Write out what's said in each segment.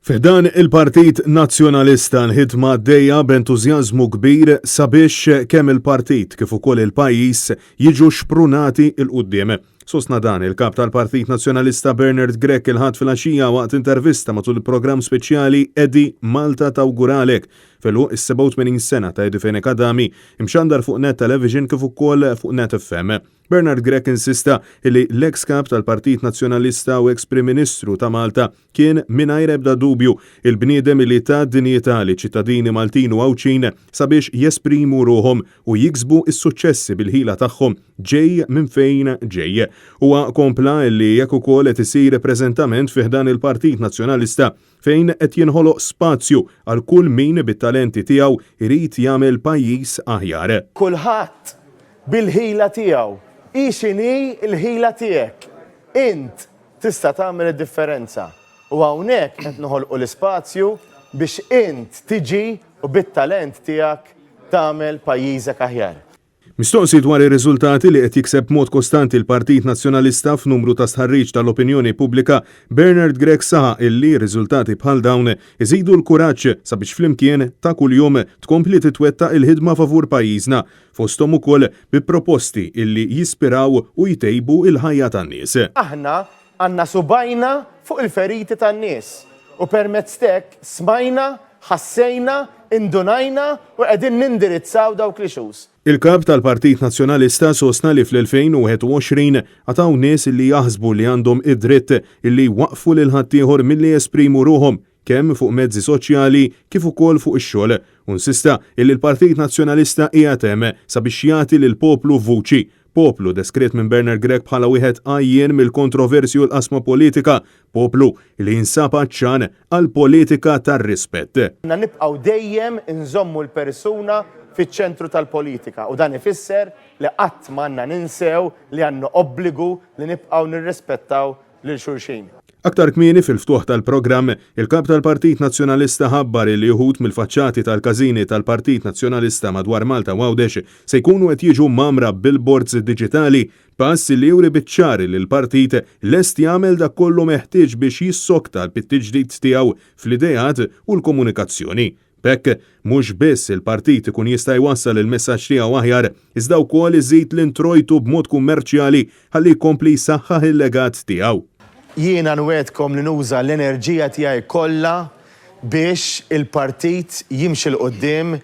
Fi ħdan il-Partit Nazzjonalista l-ħidma għaddejja b'entużjażmu kbir sabiex kemm il-partit kif ukoll il-pajjiż jiġu xprunati 'l quddiem. Sostna dan il-Kap tal-Partit Nazzjonalista Bernard Grech il-Ħadd filgħaxija waqt intervista matul il-programm speċjali Eddie Malta Tawguralek f'għeluq is-87 sena ta' Eddie Fenech Adami imxandar fuq Net Television kif ukoll fuq Net FM. Bernard Grech insista li l-eks Kap tal-Partit Nazzjonalista u eks Prim Ministru ta' Malta kien mingħajr ebda dubju il-bniedem li ta dinjità liċ-ċittadini Maltin u Għawdxin sabiex jesprimu ruħhom u jiksbu s-suċċessi bil-ħila tagħhom ġej minn fejn ġej. Huwa kompla li hekk ukoll qed isir preżentament fi ħdan il-Partit Nazzjonalista fejn qed jinħoloq spazju għal kull min bit-talenti tiegħu jrid jagħmel pajjiż aħjar. Kulħadd bil-ħila tiegħu. Hi x'inhi l-ħila tiegħek, int tista' tagħmel id-differenza. U hawnhekk qed noħolqu l-ispazju biex int tiġi u bit-talent tiegħek tagħmel pajjiżek aħjar. Mistoqsi dwar ir-riżultati li qed jikseb b'mod kostanti l-Partit Nazzjonalista f'numru ta' stħarriġ tal-opinjoni pubblika, Bernard Grech saħaq illi riżultati bħal dawn iżidu l-kuraġġ sabiex flimkien ta' kuljum tkompli titwettaq il-ħidma favur pajjiżna, fosthom ukoll bi proposti illi jispiraw u jtejbu l-ħajja tan-nies. Aħna għandna subgħajna fuq il-feriti tan-nies u permezz t'hekk smajna, ħassejna, indunajna u qegħdin nindirizzaw dawk l-issues. Il-Kap tal-Partit Nazzjonalista sostna li fl-2021 għad hawn nies li jaħsbu li għandhom id-dritt illi jwaqqfu lil ħaddieħor milli jesprimu ruħhom kemm fuq mezzi soċjali kif ukoll fuq ix-xogħol u insista illi l-Partit Nazzjonalista qiegħed hemm sabiex jagħti lill-poplu vuċi, poplu deskritt minn Bernard Grech bħala wieħed għajjien mill-kontroversji u l-qasma politika, poplu li jinsab għatxan għal politika tar-rispett. Għandna nibqgħu dejjem inżommu l-persuna fiċ-ċentru tal-politika u dan ifisser li qatt m'għandna ninsew li għandna obbligu li nibqgħu nirrispettaw lil xulxin. Aktar kmieni fil-ftuħ tal-programm, il-Kap tal-Partit Nazzjonalista ħabbar illi uħud mill-faċċati tal-każini tal-Partit Nazzjonalista madwar Malta u Għawdex se jkunu qed jiġu mgħammra b'billboards diġitali, pass li juri biċ-ċar illi l-partit lest jagħmel dak kollu meħtieġ biex jissokta l-tiġdid tiegħu fl-ideat u l-komunikazzjoni. B'hekk, mhux biss il-partit ikun jista' jwassal il-messaġġ tiegħu aħjar, iżda wkoll iżid l-introjtu b'mod kummerċjali ħalli jkompli jsaħħaħ il-legat tiegħu. Jiena nwegħdkom li nuża l-enerġija tiegħi kollha biex il-partit jimxi 'l quddiem,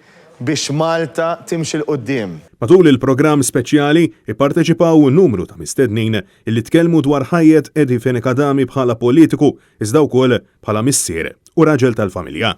biex Malta timxi 'l quddiem. Matul il-programm speċjali, ipparteċipaw numru ta' mistednin illi tkellmu dwar ħajjet Eddie Fenech Adami bħala politiku, iżda wkoll bħala missier u raġel tal-familja.